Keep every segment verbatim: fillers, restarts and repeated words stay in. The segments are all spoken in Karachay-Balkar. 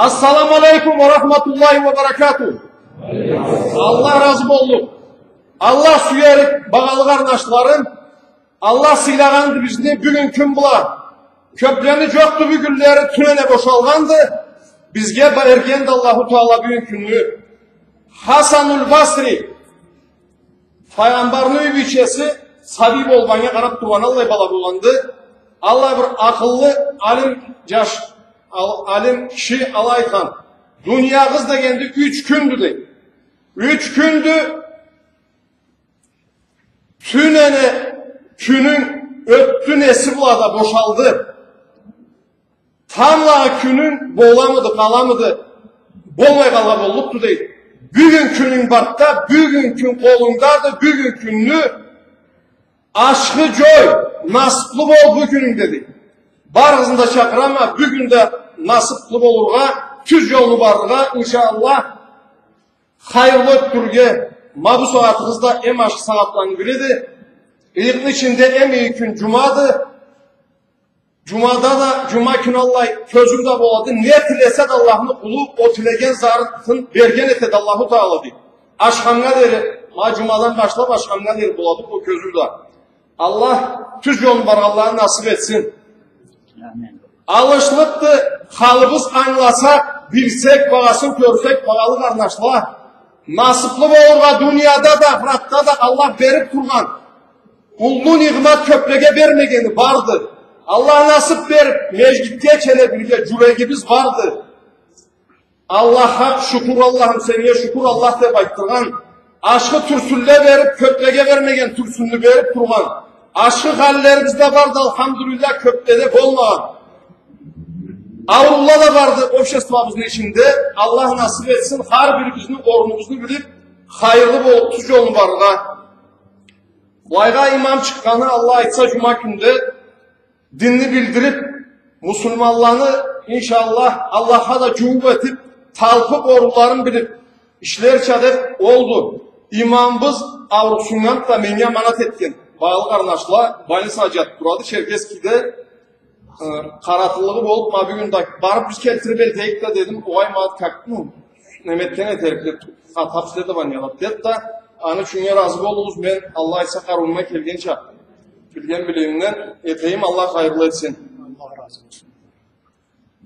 Ассаламу алейкум ва рахматуллахи ва баракатух. Аллах разы боллукъ. Аллах сюерик, багъалы къарнашларым. Аллах сыйлагъанды бизни бюгюн кюн бла. Кёплени джокъду бюгюнлери, тюнене бошалгъанды. Бизге бергенди Аллаху Таала бюгюн кюнню. Хасанул Басри, Файгъамбарны юй бийчеси, сабий болуп анга къарап тургъан аллай бала болгъанды. Аллай бир акъыллы, алим джаш, ал-, алим киши алай айтхан: дуниягъыз дегенди юч кюндю, дейди. Юч кюндю, тюнене кюнюнг ётдю, неси бла да бошалды. Тамблагъы кюнюнг боламыды, къаламыды, болмай къалгъан боллукъду, дейди. Бюгюн кюнюнг барды да, бюгюн кюн къолунгдады, бюгюн кюнню ашхы джой, насыплы бол бюгюнюнгде, дейди. Барыгъызны да чакъырама бюгюн да насыплы болургъа, тюз джолну барыргъа, иншаАллах. Хайырлы ётдюрюрге. Ма бу сагъатыгъыз да эм ашхы сагъатланы бириди. Ыйыкъны ичинде эм иги кюн джумады. Джумада да, джума кюн аллай кёзюу да болады. Не тилесе да Аллахны къулу, ол тилеген затын берген этеди Аллаху Таала, дейди. Ашхамгъа дери, ма джумадан башлап ашхамгъа дери болады ол кёзюу да. Аллах тюз джолну баргъанланы насып этсин. Амин. Алышлыкъды халыбыз, ангыласакъ, билсек, багъасын кёрсек, багъалы къарнашла. Насыплы болургъа дунияда да, ахыратда да Аллах берип тургъан уллу ниъмат, кёплеге бермегени барды. Аллах насып берип, межгитге келе билирге джюрегибиз барды. Аллахха шукур, Аллахым, сеннге шукур, Аллах, деп айтдыргъан, ашхы тюрсюнле берип, кёплеге бермеген тюрсюнню берип тургъан, ашхы халлерибиз да барды, алхамдулиллах, кёпледе болмагъан. Аурула да барды обществобузну ичинде. Аллах насып этсин, хар бирибизни орнубузну билип, хайырлы болуп, тюз джолну барыргъа. Былайгъа имам чыкъгъаны, Аллах айтса, джума кюнде динни билдирип, муслиманланы, иншаАллах, Аллахха да джууукъ этип, талпып, орунларын билип ишлерча деп олду. Имамыбыз аурукъсуннганды да, меннге аманат этген. Багъалы къарнашла, больницада джатып турады, Черкесскеде, э, къаратыллыгъы болуп, ма бюгюн да барып биз келтирип элтейик да дедим, огъай, ма как, ну, неме этген этерик деп, хат обследованиялап дед да, аны ючюн разы болугъуз, мен, Аллах айтса, къарыуумдан келгенча, билген билигимден этейим, Аллах хайырлы этсин.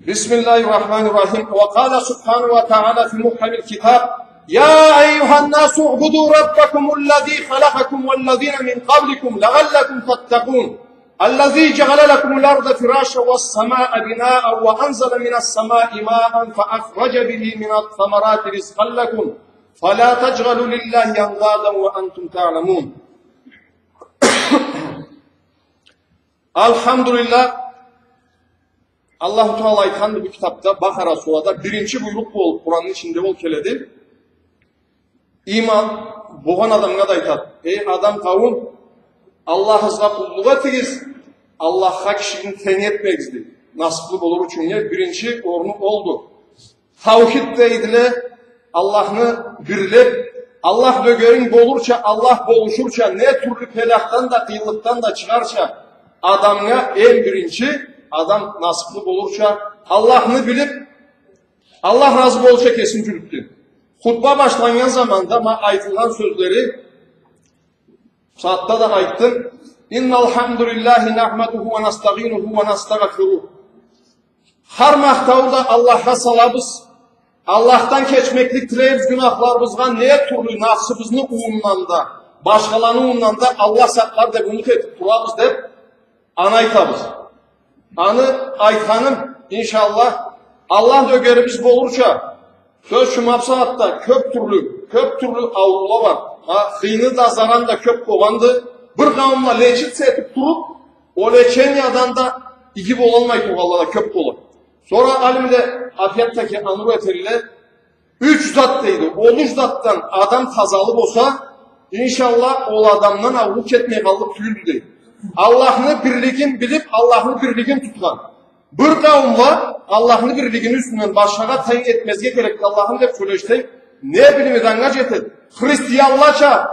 بسم الله الرحمن الرحيم. وقال سبحانه وتعالى في محكم الكتاب: يا أيها الناس اعبدوا ربكم الذي خلقكم والذين من قبلكم لعلكم تتقون. الذي جعل لكم الأرض فراشا والسماء بناء وأنزل من السماء ماء فأخرج به من الثمرات رزقا لكم فلا تجعلوا لله أندادا وأنتم تعلمون. الحمد لله. Аллаху Таала айтханды бу китапда, Бакъара сурада, биринчи буйрукъ болуп, Къуранны ичинде ол келеди. Иман болгъан адамгъа да айтады: эй, адам къауум, Аллахыгъызгъа къуллукъ этигиз, Аллахха кишини тенг этмегиз, дейди. Насыплы болур ючюн биринчи орну олду. Таухид дейдиле, Аллахны бирлеп, Аллах дёгеринг болурча, Аллах болушурча, не тюрлю пелахдан да, къыйынлыкъдан да чыгъарча, адамгъа эм биринчи, адам насыплы болурча, Аллахны билип, Аллах разы болурча кесин джюрютдю. Хутба башланнган заманда ма айтылгъан сёзлери, сагъатда да айтдым: إن الحمد لله نحمده ونستعينه ونستغفره. Хар махтау да Аллахха салабыз. Аллахдан кечмеклик тилейбиз гюнахларыбызгъа, не тюрлю нафсыбызны ууундан да, башхаланы ууундан да Аллах сакълар деп умут этип турабыз деп, аны айтабыз. Аны айтханым, иншаллах, Аллах дёгерибиз болурча, сёз ючюн, ма бусагъатда кёп тюрлю, кёп тюрлю аурула бар. Ха, хыйны да, заран да кёп болгъанды. Бир къауумла лечиться этип туруп, ол лечениядан да иги болалмай тургъанла да кёп бола. Сора алимле, опять-таки, амур этелле, юч зат дейди. Ол юч затдан адам тазалы болса, иншаллах, ол адамдан ауруу кетмей къаллыкъ тюйюлдю, дейди. Аллахны бирлигин билип, Аллахны бирлигин тутхан. Бир къауумла Аллахны бирлигини юсюнден башхагъа тенг этмезге керекди Аллахны деп сёлешсенг, не билими да анга джетеди. Христианлача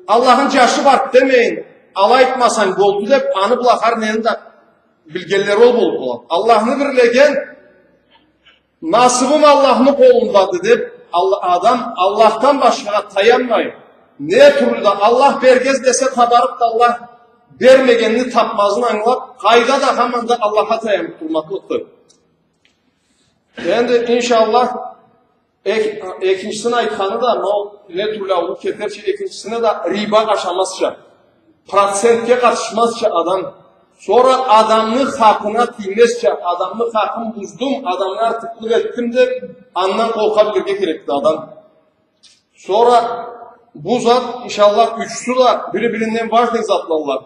Аллахны джашы барды демейин, алай айтмасанг болду деп, аны бла хар нени да билгенлери ол болуп къалады. Аллахны бирлеген Насыбым Аллахны къолундады деп, Алла-, адам Аллахдан башхагъа таянмай, не тюрлю да Аллах бергез десе, табарыкъ да Аллах бермегенни тапмазын ангылап, къайда да, хаманда Аллахха таянып турмакълыкъды. Энди, иншаллах, эк-, экинчисин айтханы да, но не тюрлю ауруу кетерча, экинчисине да риба ашамазча, процентге къатышмазча адам, сора адамны хакъына тиймезча, адамны хакъын буздум, адамны артыкълыкъ этдим деп, андан къоркъа билирге керекди адам. Сора бу зат, иншаллах, ючюсю да бири-биринден важный затладыла.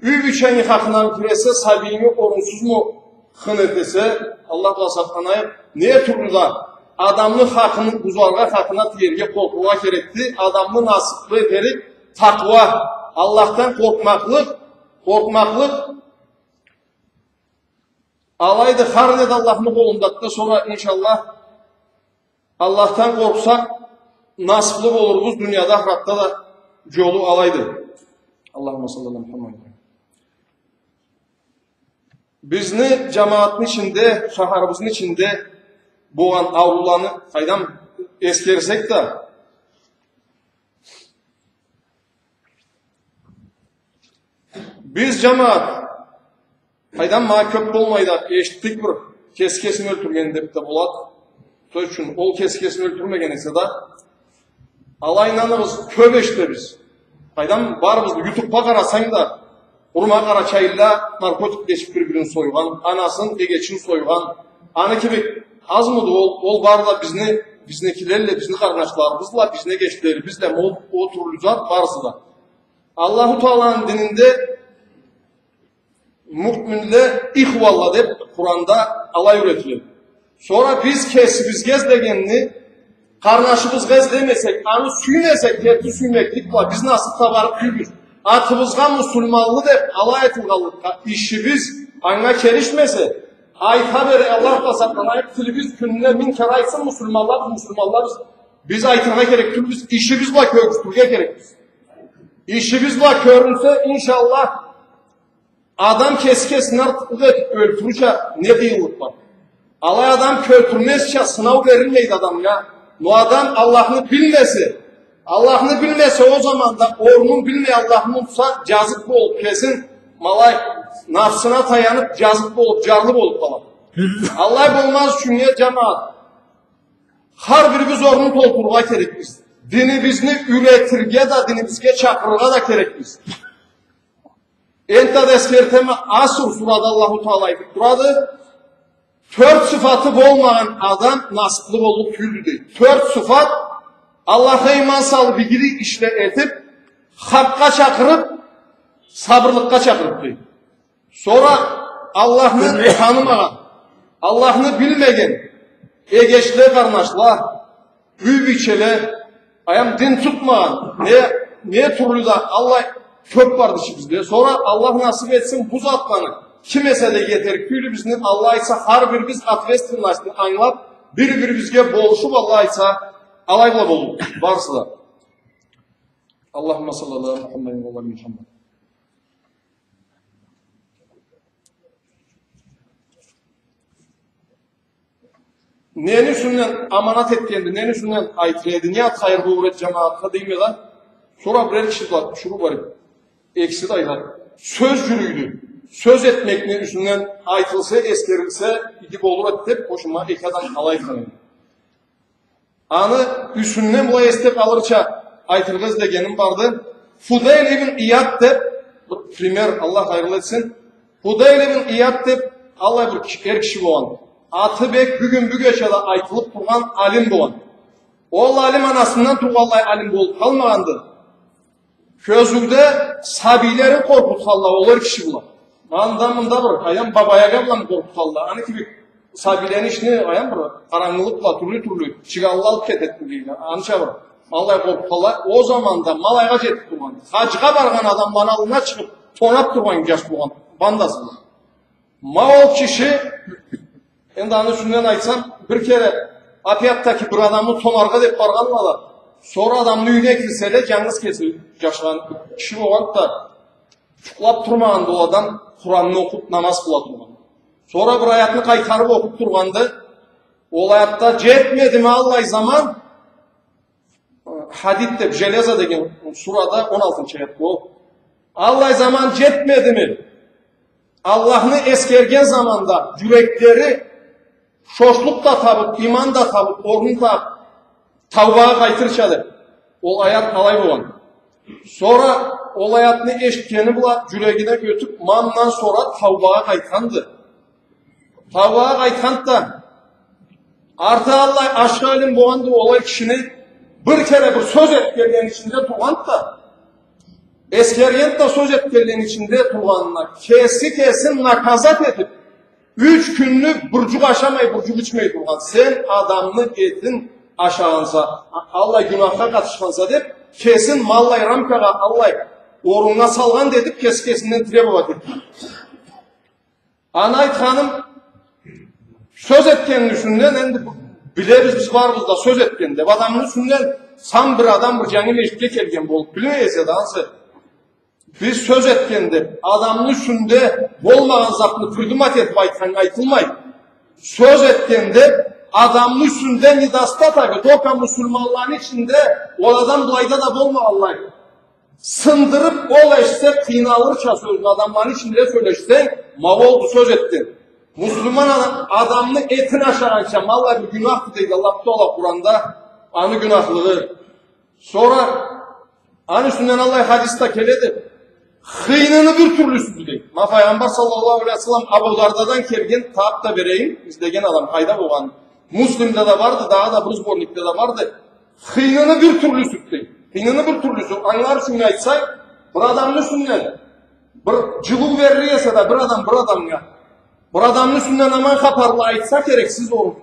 Юй бийчени хакъына бир киресе, сабийинги орунсузму хын этесе, Аллах бла сакъланайыкъ, не тюрлю да адамны хакъын бузаргъа, хакъына тиерге къоркъургъа керекди, адамны насыблы этерик такъуа, Аллахдан къоркъмакълыкъ, къоркъмакълыкъ. Алайды, хар не да Аллахны къолундады да, сора, иншаллах, Аллахдан къоркъсакъ, насыблы болурбуз дунияда, ахыратда да, джолу алайды. Аллахумма салли аля Мухаммад. Бизни джамагъатны ичинде, шахарыбызны ичинде болгъан аурууланы къайдам эсгерсек да, биз, джамагъат, къайдам, ма кёп болмай да эшитдик бир кеси кесин ёлтюрген деп да болад. Сёз ючюн, ол кеси кесин ёлтюрмеген эсе да, алай, инаныгъыз, кёп эшитебиз. Къайдам, барыбыз да ютубха къарасанг да, къуру ма къарачайлыла наркотик ичип бир-бирин сойгъан, анасын, эгечин сойгъан. Аны кибик азмыды ол, ол бары да бизни, бизникилелле, бизни къарнашларыбызла, бизни эгечлерибиз да, ол, ол тюрлю зат барысы да. Аллаху Тааланы дининде муъминле ихвалла деп Къуранда алай юретиледи. Сора биз кесибизге излегенни къарнашыбызгъа излемесек, аны сюймесек, керти сюймеклик бла биз насыб табарыкъ тюйюлбюз. Атыбызгъа муслиманлы деп алай айтылгъанлыкъгъа, ишибиз анга келишмесе, айта бере, Аллах бла сакъланайыкъ, тилибиз кюнюне минг кере айтсын, муслиманлабыз, муслиманлабыз. Биз айтыргъа керек тюйюлбюз, ишибиз бла кёргюзтюрге керекбиз. Ишибиз бла кёрюнсе, иншаллах, адам кеси кесин артыкълыкъ этиб ёлтюрюрча не къыйынлыкъ бар? Алай адам кёлтюрмезча сынау берилмейди адамгъа. Но адам Аллахны билмесе, Аллахны билмесе, ол заманда орнун билмей Аллахны унутса, джазыкъ болуб кесин, ма алай нафсына таяныб, джазыкъ болуб, джарлы болуб къалады. Аллай болмаз ючюн, э, джамагъат, хар бирибиз орнун толтурургъа керекбиз. Динибизни юретирге да, динибизге чакъырыргъа да керекбиз. Энтда да эсгертеме, Аср сурада Аллаху Таала айтыб турады: тёрт сыфаты болмагъан адам насыблы боллукъ тюйюлдю, дейди. Тёрт сыфат: Аллахха иман салыб, игилик ишле этиб, хакъгъа чакъырыб, сабырлыкъгъа чакъырыб, дейди. Сора Аллахны танымагъан, Аллахны билмеген эгечле, къарнашла, юй бийчеле, аям дин тутмагъан, не, не тюрлю да аллай кёб барды ичибизде. Сора Аллах насыб этсин, бу затланы ким эсе да этерик тюйюлдю бизни, Аллах айтса, хар бирибиз ответственностьну ангылаб, бир-бирибизге болушуб, Аллах айтса, алай бла боллукъ барысы да. Аллахумма салли аля Мухаммадин ва аля Мухаммад. Нени юсюнден аманат этгенди, нени юсюнден айтыр эди, не зат хайыр болур эди джамагъатха дейме да, сора бирер киши да тюшюрюб барыб, экиси да айтады. Сёз джюрюйдю. Сёз этмекни юсюнден айтылса, эсгерилсе, иги болур эди деб, хо, ма эки адам алай айтхан эди. Аны юсюнден былай эсде къалырча айтыргъа излегеним барды. Фудайл ибн Ияд деб, бир пример, Аллах хайырлы этсин. Фудайл ибн Ияд деб аллай бир киш-, эр киши болгъан. Аты бек бюгюн-бюгече да айтылыб тургъан алим болгъан. Ол алим анасындан тургъанлай алим болуб къалмагъанды. Кёзюуде сабийлерин къоркъутханла ол эр киши бла. Анда-мында бир, къайдам, Баба Яга бла къоркъутханла. Аны кибик сабийлени ичине, къайдам, бир къарангылыкъ бла, тюрлю-тюрлю чыгъанла алыб кетеди дейди. Анча бир, ма алай къоркъутханла. Ол заманда ма алайгъа джетиб тургъан. Хаджгъа баргъан адамланы аллына чыгъыб, тонаб тургъан джаш болгъан, бандасы бла. Ма ол киши, энди аны юсюнден айтсам, бир кере, опять-таки, бир адамны тонаргъа деб баргъанла да, сора адамны юйюне кирселе, джангыз кеси джашагъан киши болгъанды да, джукълаб турмагъанды ол адам, Къуранны окъуб, намаз къыла тургъан. Сора бир аятны къайтарыб окъуб тургъанды, Ол аятда джетмедими аллай заман? Хадид деб, Железо деген сурада он алтынчы аят бу. Аллай заман джетмедими? Аллахны эсгерген заманда джюреклери шошлукъ да табыб, иман да табыб, орнун да таубагъа къайтырча деб. Ол аят алай болгъан. Сора ол аятны эшитгени бла джюрегине ётюб, ма мындан сора таубагъа къайтханды. Таубагъа къайтханды да, арты аллай ашхы илим болгъанды олай кишини, бир кере бир сёз этгенлени ичинде тургъанды да, эсгергенди да сёз этгенлени ичинде тургъанына, кеси кесин наказать этиб, юч кюнню бир джукъ ашамай, бир джукъ ичмей тургъан. Сен адамны этин ашагъанса, а-, аллай гюнахха къатышханса деб, кесин ма аллай рамкагъа, аллай оруннга салгъан да этиб, кеси кесинден требовать этген. Аны айтханым, сёз этгенни юсюнден, энди билебиз биз барыбыз да сёз этген деб, адамны юсюнден сам бир адам бир джангы межгитге келген болуб билмей эсе да, ансы биз сёз этген деб, адамны юсюнде болмагъан затны придумать этиб айтхан айтылмай. Сёз этген деб, адамны юсюнде недостатогу только муслиманланы ичинде, ол адам былайда да болмагъанлай. Сындырыб, ол эшитсе къыйналырча сёзню адамланы ичинде сёлешсенг, ма олду сёз этген. Муслиман адам-, адамны этин ашагъанча, ма аллай бир гюнахды, дейди Аллаху Тагъала Къуранда, аны гюнахлыгъы. Сора аны юсюнден аллай хадис да келеди. Хыйныны бир тюрлюсюдю, дейди. Ма Файгъамбар саллаллаху алейхи ва саллам Абу Дардадан келген, таап да берейим, излеген адам къайда болгъан. Муслимде да барды, дагъыда бир сборникде да барды. Хыйныны бир тюрлюсюдю, дейди. Хыйныны бир тюрлюсю, англар ючюн айтсакъ, бир адамны юсюнден бир джылыу берир эсе да бир адам бир адамгъа, бир адамны юсюнден аман хапарла айтса керексиз ол.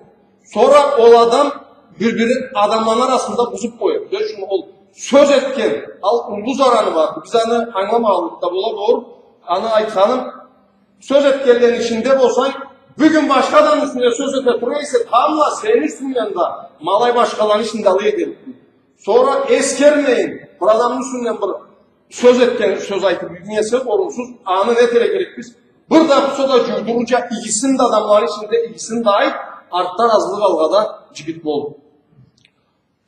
Сора ол адам бир-бирин адамланы арасында бузуб къоя. Сёз ючюн ол сёз этген, ал уллу зараны бар. Биз аны англамагъанлыкъ да бола болур. Аны айтханым, сёз этгенлени ичинде болсанг, бюгюн башха адамны юсюнде сёз эте тура эсе, тамбла сени юсюнгден да ма алай башхаланы ичинде алай этерик. Сора эсгермейин, бир адамны юсюнден бир сёз этген, сёз айтыб, не эсе орунсуз, аны не этерге керекбиз? Бир да болса да джуйдурурча, игисин да адамланы ичинде, игисин да айт, артда разылыкъ алгъа да джигит бол.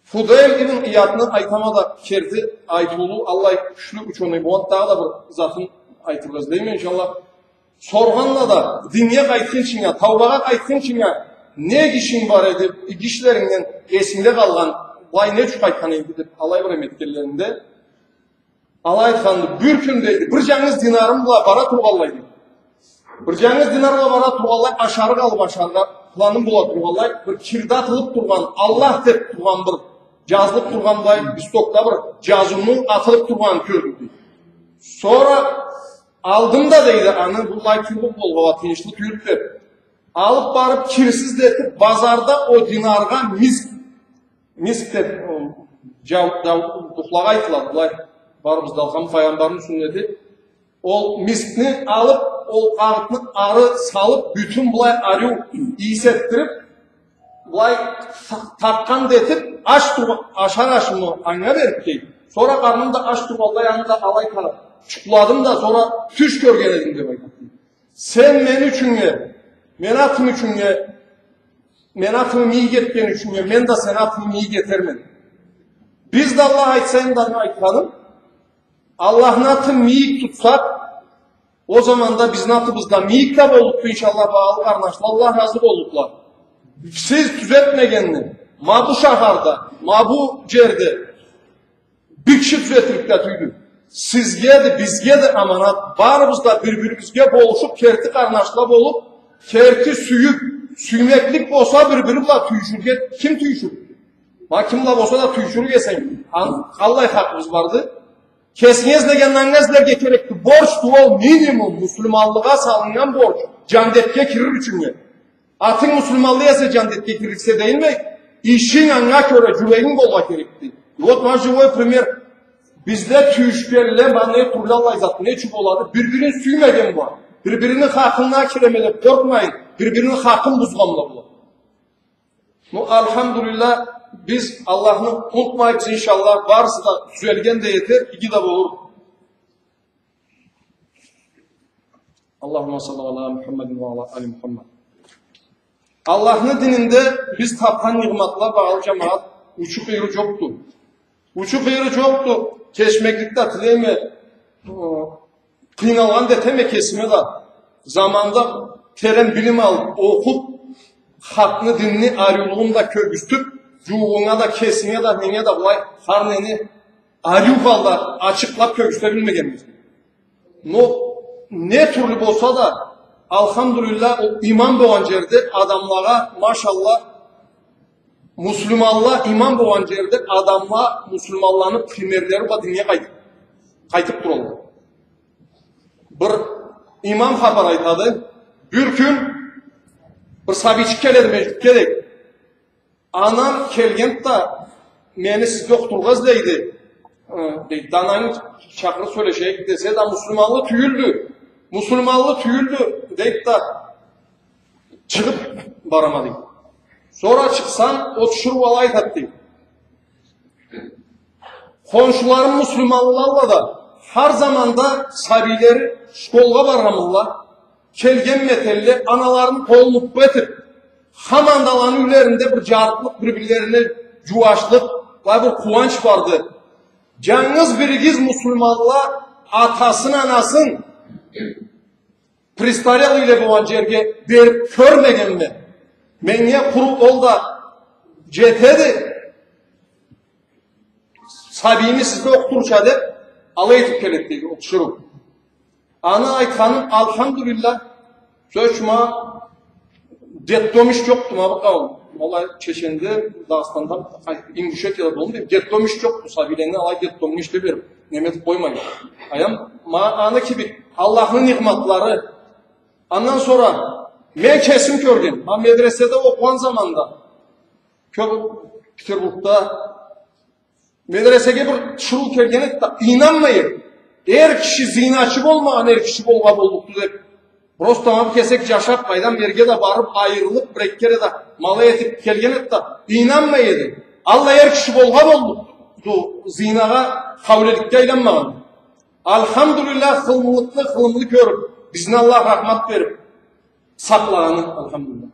Фудайл ибн Иядны айтама да, керти айтыулу, аллай кючлю учёный болгъан, дагъыда бир затын айтыргъа излейме, иншаллах. Соргъанла да, диннге къайтхынчынга, таубагъа къайтхынчынга, не ишинг бар эди, иги ишлерингден эсингде къалгъан, былай не ючюн къайтхан эдинг деб, алай бир эм этгенлеринде, алай айтханды, бир кюн, дейди, бир джангыз динарым бла бара тургъанлай, дейди. Бир джангыз динар бла бара тургъанлай, ашарыкъ алыб ашаргъа планым бола тургъанлай, бир кирде атылыб тургъан, Аллах деб тургъан бир, джазылыб тургъанлай, листокда бир джазыуну атылыб тургъанын кёрдюм, дейди. Сора алдым да, дейди, аны былай тюйюлдю болгъа, тыйыншлы тюйюлдю деб. Алыб барыб, кирсиз да этиб, базарда ол динаргъа миск, миск деб, ол, джау-, джау-, духлагъа айтылады, былай, барыбыз да алгъан Файгъамбарны сюннети. Ол мискни алыб, ол къагъытны ары салыб, бютюн былай ариу ийис этдириб, былай та-, тарткъан да этиб, ач тургъа-, ашар ашымы анга бериб, дейди. Сора къарным да ач тургъанлай, аны да алай къараб, джукъладым да, сора тюш кёрген эдим деб айтады. Сен мени ючюннге, мени атым ючюннге, мени атымы мийик этген ючюннге, мен да сени атынгы мийик этерме. Биз да, Аллах айтса, энди аны айтханым, Аллахны атын мийик тутсакъ, ол заманда бизни атыбыз да мийик да боллукъду, иншаллах, багъалы къарнашла, Аллах разы боллукъла. Сиз тюзетмегенни, ма бу шахарда, ма бу джерде бир киши тюзетирлик да тюйюлдю. Сизге да, бизге да аманат, барыбыз да бир-бирибизге болушуб, керти къарнашла болуб, керти сюйюб, сюймеклик болса, бир-бири бла тюйюшюрге ким тюйюшюр? Ма ким бла болса да тюйюшюрге эсенг, ан-, къаллай хакъыбыз барды? Кесинге излегенле анга излерге керекди. Борчду ол, минимум, муслиманлыгъа салыннган борч. Джандетге кирир ючюннге. Атынг муслиманлы эсе, джандетге кирликсе дейме, ишинг анга кёре, джюрегинг болургъа керекди. И вот, ма, живой пример. Бизде тюйюшгенле, ма, не тюрлю аллай зат, не ючюн болады? Бир-бирин сюймеген бла. Бир-бирини хакъына киреме деб къоркъмайын, бир-бирини хакъын бузгъанла бла. Ну, альхамдулиллах, биз Аллахны унутмайбыз, иншаллах, барысы да тюзелген да этер, иги да болур. Аллахумма салли аля Мухаммадин ва аля али Мухаммад. Аллахны дининде биз тапхан нигъматла, багъалы джамагъат, учу-къыйыры джокъду. Учу-къыйыры джокъду. Кечмеклик да тилейме, э, къыйналгъан да этеме кесиме да. Заманда терен билим алып, окъуп, хакъны, динни ариулугъун да кёргюзтюп, джууугъунга да, кесинге да, ненге да, былай, хар нени ариу халда ачыкълап кёргюзте билмегенбиз. Но не тюрлю болса да, алхамдулиллах, ол иман болгъан джерде адамлагъа, машаллах, муслиманла иман болгъан джерде адамла, муслиманланы примерлери бла динге къайтып, къайтып туралла. Бир имам хапар айтады. Бир кюн бир сабийчик келеди межгитге, дейди. Анам келгенди да, мени сизге окъутургъа излейди, э, дейди. Да анангы чакъырып сёлешейик десе да, муслиманлы тюйюлдю. Муслиманлы тюйюлдю, дейди да, чыгъып барама, дейди. Сора чыкъсам, ол тиширыу алай айтады, дейди. Хоншуларым муслиманлыла да, хар заманда сабийлери школгъа баргъанла, келген этелле, аналарыны къолун уппа этип, хаманда аланы юйлеринде бир джарыкълыкъ, бир-бирлерине джууашлыкъ, былай бир къууанч барды. Джангыз биригиз муслиманла атасын, анасын престарелыйле болгъан джерге берип кёрмегенме. Меннге къуру ол да джетеди. Сабийни сизге окъутурча деп, алай этип келеди, дейди, ол тиширыу. Аны айтханым, алхамдулиллах, сёз ючюн, ма детдом иш джокъду, ма бу къауум. Алай Чеченде, Дагъыстанда, ай, Ингушетияда болдум, дейди, детдом иш джокъду, сабийлени алай детдомгъа ишлей берип, неме этип къоймай. Аям, ма аны кибик, Аллахны нигъматлары. Андан сора мен кесим кёрген, ма медреседе окъугъан заманда, кёп Петербургда, медресеге бир тиширыу келген эди да, ийнанмай эди. Эр киши, зиначы болмагъан эр киши болгъа боллукъду деп. Просто ма бу кесек джашап, къайдан берге да барып, айырылып, бир эки кере да ма алай этип келген эди да, ийнанмай эди. Алай эр киши болгъа боллукъду, зинагъа, хаулеликге айланмагъан. Алхамдулиллах, хылымлыкъны хылымлы кёрюп, бизни Аллах рахмат берип сакълагъаны, алхамдулиллах.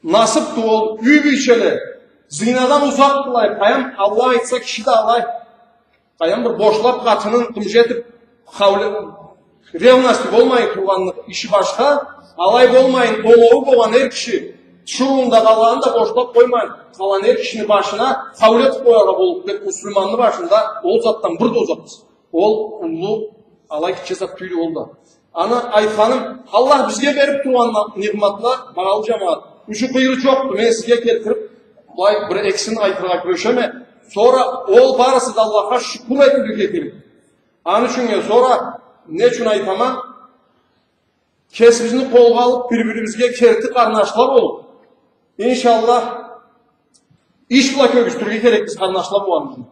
Насыпды ол, юй бийчеле, зинадан узакъдыла, къайдам, Аллах айтса, киши да алай. Къайдам, бир бошлап къатынын къымыч этип, хауле-, ревность болмай тургъанны иши башха, алай болмайын, оноуу болгъан эр киши, тиширыуну да, къалгъанын да бошлап къоймайын, къалгъан эр кишини башына хауле этип къояргъа боллукъду деп, муслиманны башында ол затдан бир да узакъбыз. Ол уллу, алай гитче зат тюйюлдю ол да. Аны айтханым, Аллах бизге берип тургъан на-, нигъматла, багъалы джамагъат, учу-къыйыры джокъду. Мен сизге келтирип, былай бир-экисин айтыргъа кюрешеме. Сора ол барысы да Аллахха шукур этилирге керек. Аны ючюн, э, сора не ючюн айтама? Кесибизни къолгъа алып, бир-бирибизге керти къарнашла болуп, иншаллах, иш бла кёргюзтюрге керекбиз къарнашла болгъаныбызны.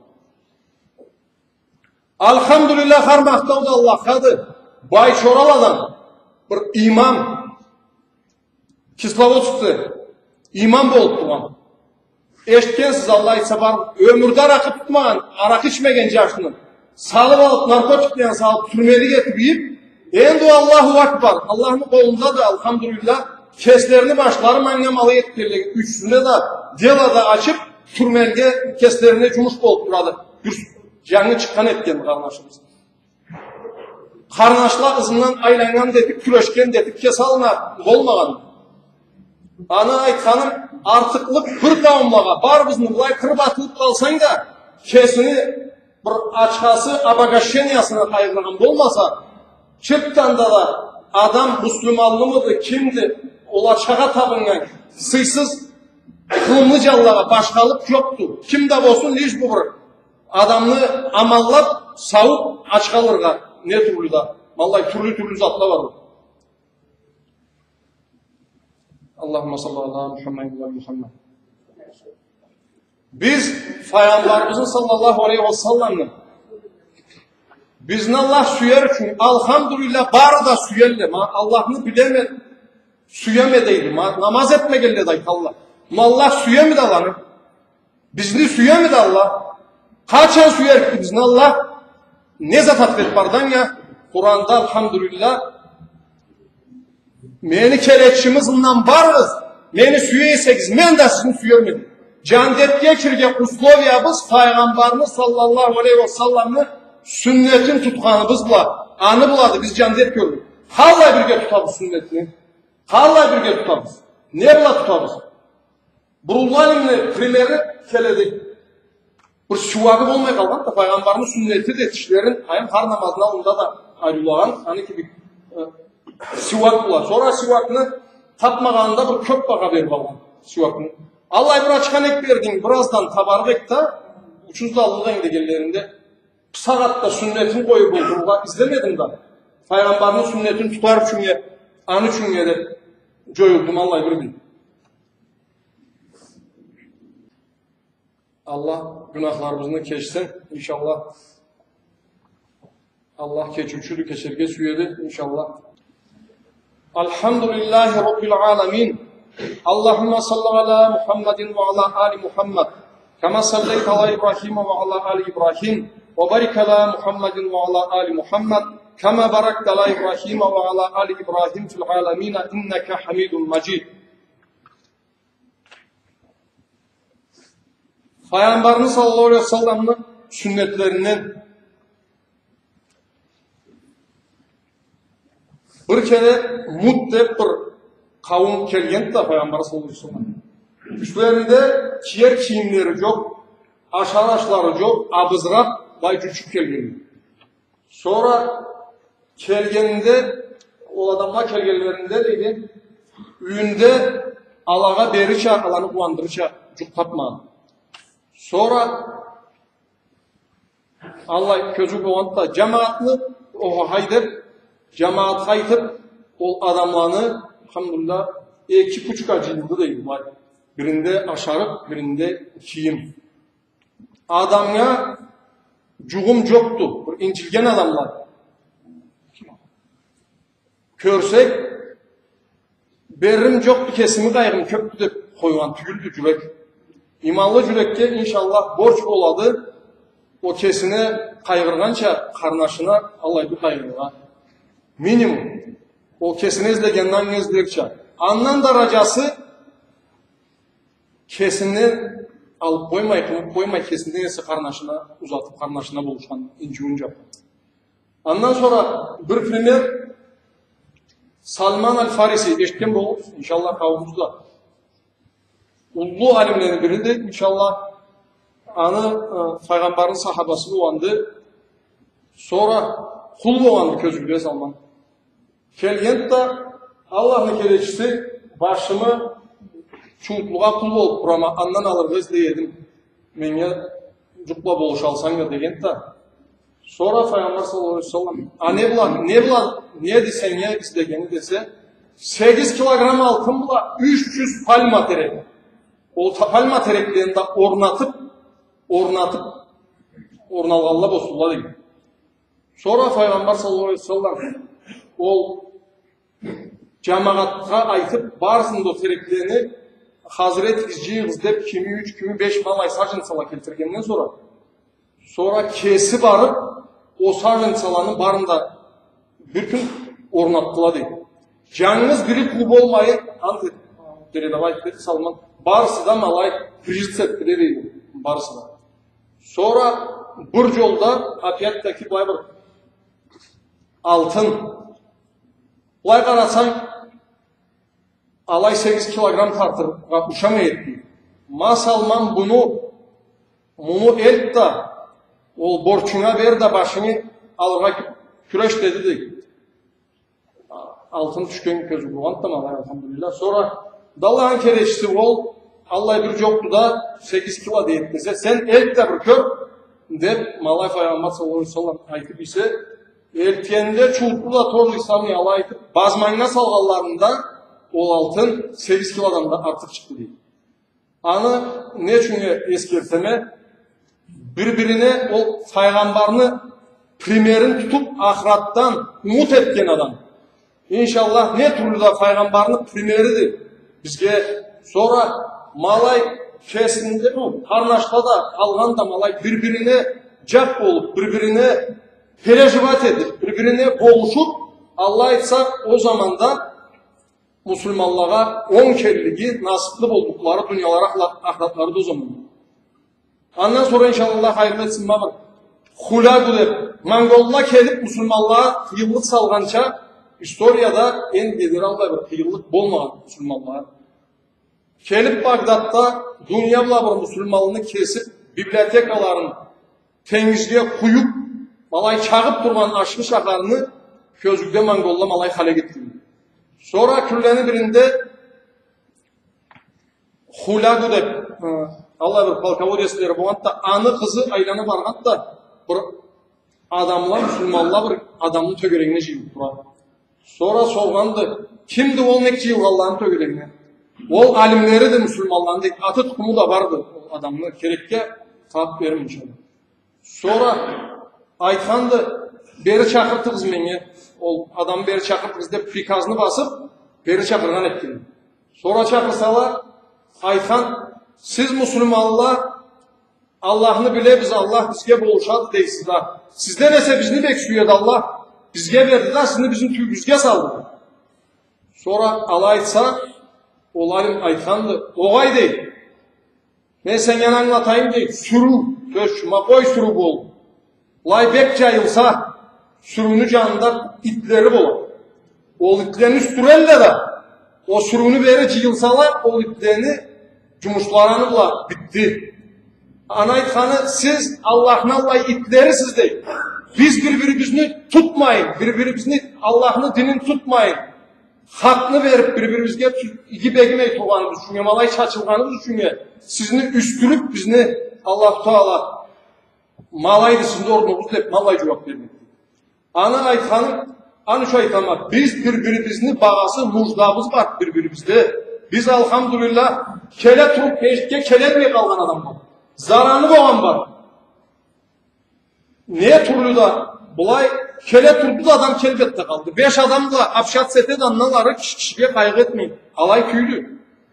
Алхамдулиллах, хар махтау да Аллаххады. Байчорал адам, бир имам, Кисловодскде имам болуп тургъан. Эшитгенсиз, Аллах айтса, бар, ёмюрде аракъы тутмагъан, аракъы ичмеген джашны салып алып, наркотиклени салып, тюрмелик этип ийип, энди Аллаху Акбар, Аллахны къолундады, алхамдулиллах, кеслерини башлары манга ма алай этгенлей, ючюсюне да дело да ачып, тюрмеге, кеслерине джумуш болуп турады. Бир джангы чыкъгъан этген къарнашыбыз. Къарнашла ызындан айланнган да этип, кюрешген да этип, кеси аллына болмагъан. Аны айтханым, артыкълыкъ бир къауумлагъа, барыбызны былай къырып атылып къалсанг да, кесини бир ачхасы, обогащениясына къайгъыргъан болмаса, чыртдан да адам муслиманлымыды, кимди, ол ачхагъа табыннган, сыйсыз, хылымлы джанлагъа башхалыкъ джокъду. Ким да болсун, лишь бы бир адамны аманлап, сауп ачха алыргъа не тюрлю да, ма аллай тюрлю-тюрлю затла бар. Аллахумма салли ала Мухаммадин ва али Мухаммад. Биз Файгъамбарыбызны саллаллаху алейхи ва салламны, бизни Аллах сюер ючюн, алхамдулиллах, бары да сюелле. Ма Аллахны билеме, сюеме дейди. Ма намаз этмегенле да айталла. Ма Аллах сюемиди аланы? Бизни сюемиди Аллах? Къачан сюерикди бизни Аллах? Не зат ответ барды анга? Къуранда, алхамдулиллах, Мени келечими ызындан барыгъыз, мени сюе эсегиз, мен да сизни сюерме. Джандетге кирирге условиябыз Файгъамбарны саллаллаху алейхи ва салламны сюннетин тутханыбыз бла, аны блады биз джандет кёрлюк. Къаллай бирге тутабыз сюннетни? Къаллай бирге тутабыз? Не бла тутабыз? Бурунлу алимни примери келеди. Бир сюагы болмай къалгъан да, Файгъамбарны сюннети да, тишлерин, айым, хар намазны аллында да ариулагъан, аны кибик, э, сюак бла. Сора сюакны тапмагъанында бир кёб багъа бериб алгъан сюакны. Аллай бир ачха нек бердинг, бираздан табарыкъ эдик да, учуз да аллыкъ эдинг дегенлеринде, бусагъатда сюннетин къоюб олтурургъа излемедим да, Файгъамбарны сюннетин тутар ючюннге, аны ючюннге деб джоюлдум аллай бир кюн. Аллах гюнахларыбызны кечсин, иншаллах. Аллах кечиучюдю, кечерге сюеди, иншаллах. الحمد لله رب العالمين. اللهم صل على محمد وعلى آل محمد كما صليت على إبراهيم وعلى آل إبراهيم وبارك على محمد وعلى آل محمد كما باركت على إبراهيم وعلى آل إبراهيم في العالمين إنك حميد مجيد. Файгъамбарны саллаллаху алейхи ва салламны сюннетлеринден. Бир кере Мут деб бир къауум келгенди да Файгъамбар саллаллаху алейхи ва саллам. Юслеринде киер кийимлери джокъ, ашар ашлары джокъ, абызгъа бай джучуб келген. Сора келгенинде, ол адамла келгенлеринде, дейди, юйюнде алагъа берирча, аланы къууандырырча джукъ тапмагъан. Сора аллай кёзюу болгъанды да, джамагъатны, охо, хай деб, джамагъатха айтыб, ол адамланы, алхамдулиллах, эки кучка джыйылды, дейди, былай. Биринде ашарыкъ, биринде кийим. Адамгъа джугъум джокъду, бир инджилген адамла. Кёрсек, беририм джокъду, кесими къайгъым кёбдю деб къойгъан тюйюлдю джюрек. Иманлы джюрекге, иншаллах, борч болады ол кесине къайгъыргъанча къарнашына аллай бир къайгъыргъа. Минимум. Ол кесине излегенни анга излерча. Андан дараджасы кесинден алыб къоймай, къыйыб къоймай, кесинден эсе къарнашына узатыб, къарнашына болушхан, инджиуюн джабхан. Андан сора бир пример, Салман аль-Фариси, эшитген болурсуз, иншаллах, къауумубуз да. Уллу алимлени бириди, иншаллах. Аны, э, Файгъамбарны сахабасы болгъанды. Сора къул болгъанды кёзюуде Салман. Келгенди да, Аллахны келечиси, башымы чууутлугъа къул болуб турама, андан алыргъа излей эдим. Меннге джукъ бла болушалсанг да, дегенди да. Сора Файгъамбар саллаллаху алейхи ва саллам, а не бла, не бла, неди сеннге излегени десе, сегиз килограмм алтын бла юч джюз пальма терек. Ол та-, пальма тереклерин да орнатыб, орнатыб, орналгъанла болсунла деген. Сора Файгъамбар саллаллаху алейхи ва саллам ол джамагъатха айтыб, барысын да ол тереклени хазыр этигиз, джыйыгъыз деб, кими юч, кими беш ма алай саженцала келтиргенден сора, сора кеси барыб, ол саженцаланы барын да бир кюн орнатдыла, дейди. Джангыз бири къуу болмайын, аны передавать этди Салман. Барысы да ма алай прижиться этдиле, дейди. Барысы да. Сора бир джолда, опять-таки, былай бир алтын. Былай къарасанг, алай сегиз килограмм тартыргъа ушамай эди. Ма Салман, муну, муну элт да, ол борчунга бер да, башынгы алыргъа кю-, кюреш, деди, дейди. Алтын тюшген кёзюу болгъанды да ма алай, алхамдулиллах. Сора да Аллахны келечиси, ол аллай бир джокъду да, сегиз кило дейди десе, сен элт да бир кёр, деб, ма алай Файгъамбар саллаллаху алейхи ва саллам айтыб эсе, элтгенде чууутлу да то же самое алай айтыб, базманнга салгъанларында ол алтын сегиз килодан да артыкъ чыкъды, дейди. Аны не ючюн эсгертеме? Бир-бирине ол Файгъамбарны примерин тутуб, ахыратдан умут этген адам. Иншаллах, не тюрлю да Файгъамбарны примериди бизге. Сора ма алай кесинде, ну, къарнашла да, къалгъан да ма алай бир-бирине джакъ болуб, бир-бирине переживать этиб, бир-бирине болушуб, Аллах айтса, ол заманда муслиманлагъа онг келлиги насыплы боллукълары дуниялары, ахла-, ахыратлары да ол заман. Андан сора, иншаллах, хайырлы этсин, ма бир Хулягу деб, монголла келиб, муслиманлагъа къыйынлыкъ салгъанча, историяда энди дери аллай бир къыйынлыкъ болмагъан муслиманлагъа. Келиб Багдадда дуния бла бир муслиманланы кесиб, библиотекаларын тенгизге къуюб, ма алай чагъыб тургъан ашхы шахарны кёзюуде монголла ма алай халек этген. Сора кюнлени биринде Хулягу деб, э, аллай бир полководецлери болгъанды да, аны къызы айлана баргъанды да, бир адамла, муслиманла бир адамны тёгерегине джыйылыб турады. Сора соргъанды: «Кимди ол, нек джыйылгъанла аны тёгерегине?» «Ол алимлериди муслиманланы», — дейди. Аты-тукъуму да барды ол адамны, керекге табыб берирме, иншаллах. Сора айтханды: «Бери чакъыртыгъыз меннге, ол адамны бери чакъыртыгъыз», — деб, приказны басыб, бери чакъыргъан этген. Сора чакъырсала, айтхан: «Сиз, муслиманла, Аллахны билебиз, Аллах бизге болушады дейсиз да. Сизден эсе бизни бек сюеди Аллах, бизге берди да, сизни бизни тюбюбюзге салды». Сора алай айтса, ол алим айтханды: «Огъай, — дейди, — мен сеннге ангылатайым, — дейди, — сюрюу, тёш, ма къой сюрюу болур. Былай бек джайылса, сюрюуню джанында итлери болады. Ол итлени юсдюрелле да, ол сюрюуню бери джыйылсала, ол итлени джумушлары аны бла битди». Аны айтханы: «Сиз Аллахны аллай итлерисиз, — дейди. — Биз бир-бирибизни тутмайын, бир-бирибизни, Аллахны динин тутмайын, хакъны бериб, бир-бирибизге тю-, иги бегимей тургъаныбыз ючюннге, ма алай чачылгъаныбыз ючюннге, сизни юсдюрюб, бизни Аллаху Таала ма алайды сизни орнугъуз», — деб, ма алай джууаб берген. Аны айтханы, аны ючюн айтама, биз бир-бирибизни багъасы, нуждабыз бар бир-бирибизде. Биз, алхамдулиллах, келе туруб, межгитге келалмай къалгъан адам бар. Зараны болгъан бар. Не тюрлю да былай келе турду да, адам келмеди да къалды. Беш адам бла общаться этеди, андан ары киши кишиге къайгъы этмейди. Алай тюйюлдю.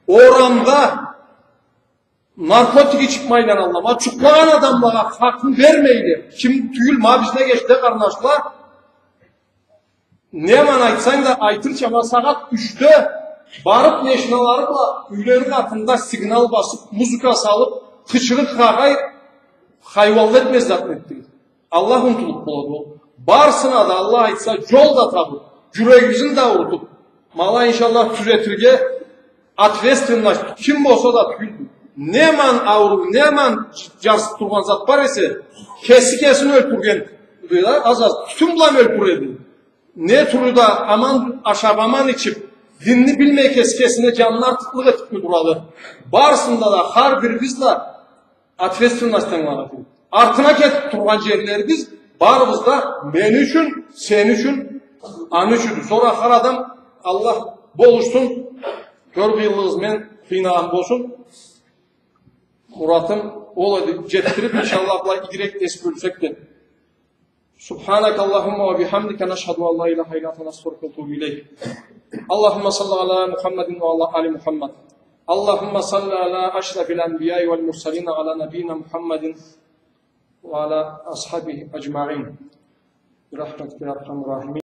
Орамда наркотик ичиб ма айланалла, ма джукълагъан адамлагъа хакъны бермейле. Ким тюйюл, ма бизни эгечиле, къарнашла. Неманы айтсанг да айтырча, ма сагъат ючде барыб, машиналары бла юйлени къатында сигнал басыб, музыка салыб, къычырыкъ-къагъай, хайуанла этмез затны этдиле. Аллах унутулуб болады ол. Барысына да, Аллах айтса, джол да табыб, джюрегибизни да аурутуб, ма алай, иншаллах, тюзетирге ответственность ким болса да тюйюлдю. Неманы ауруу, неманы дж-, джарсыб тургъан зат бар эсе, кеси кесин ёлтюрген, да, аз-аз тютюн бла ёлтюреди. Не тюрлю да аман ашаб, аман ичиб, динни билмей, кеси кесине джанын артыкълыкъ этибми турады. Барысында да, хар бирибиз да ответственностьдан ангыланады. Артына кетиб тургъан джерлерибиз, барыбыз да мени ючюн, сени ючюн, аны ючюндю. Сора хар адам, Аллах болушсун, кёр къыйынлыгъыз, мен къыйнагъан болсун. Муратым ол эди, джетдириб, иншаллах, былай игирек эс бёлсек да. سبحانك اللهم وبحمدك، نشهد أن لا إله إلا أنت، نستغفرك ونتوب إليك. اللهم صل على محمد وعلى آل محمد. اللهم صل على أشرف الأنبياء والمرسلين، على نبينا محمد وعلى أصحابه أجمعين، برحمتك يا أرحم الراحمين.